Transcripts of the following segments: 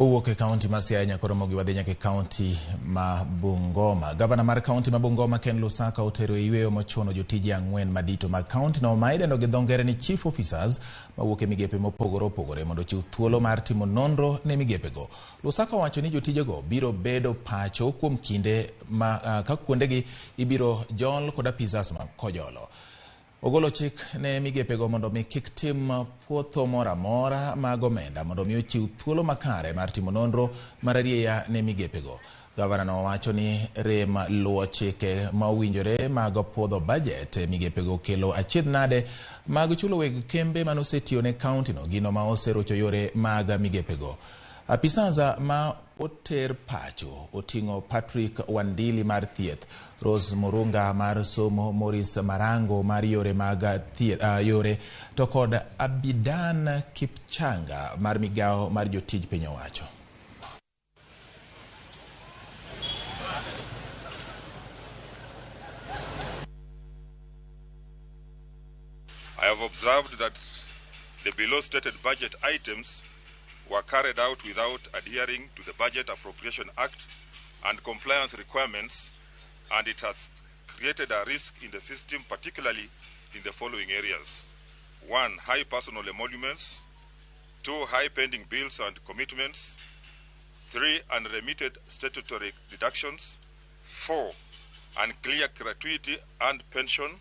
Owuok e kaunti ma Siaya nyakoromogi wadhi nyaka e kaunti ma Bungoma. Gavana mar kaunti ma Bungoma Ken Lusaka otero e yweyo mochuno jotije ang'wen madito mag kaunti no ma idendo gi dho ngere ni chief officers mawuok e migepe mopogore opogore mondo ochiw thuolo mar timo nonro ne migepego. Lusaka owacho ni jotijego biro bedo pacho kuom kinde ma ka kuondegi ibiro jol kod apisas ma kojolo. Ogolo chik ne migepego mondo mi kik tim puotho moro amora mag omenda mondo mi ochiw thuolo makare mar timo nonro mar arieya ne migepego. Gavana no wacho ni rem luwo chike ma owinjore mag puodho bajet e migepego kelo achiedh nade mag chulo weg kembe mane osetiyo ne kaunti no, gino ma oserocho yore mag migepego. Apisas ma oter pacho oting'o Patrick Wandili mar thieth, Rose Murunga mar somo, Maurice Marango mar yore mag thieth, yore to kod Abidan Kipchanga mar migawo mar jotij piny owacho. I have observed that the below stated budget items were carried out without adhering to the Budget Appropriation Act and compliance requirements, and it has created a risk in the system, particularly in the following areas. 1, high personal emoluments. 2, high pending bills and commitments. 3, unremitted statutory deductions. 4, unclear gratuity and pension.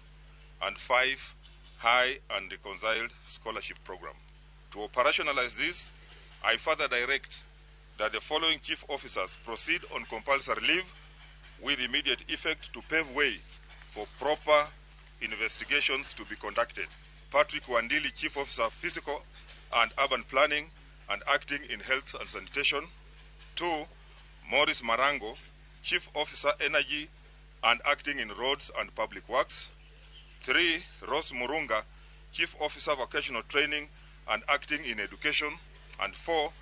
And 5, high and reconciled scholarship program. To operationalize this, I further direct that the following chief officers proceed on compulsory leave with immediate effect to pave way for proper investigations to be conducted. Patrick Wandili, Chief Officer of Physical and Urban Planning and acting in Health and Sanitation. 2, Maurice Marango, Chief Officer Energy and acting in Roads and Public Works. 3, Rose Murunga, Chief Officer Vocational Training and acting in Education. And 4,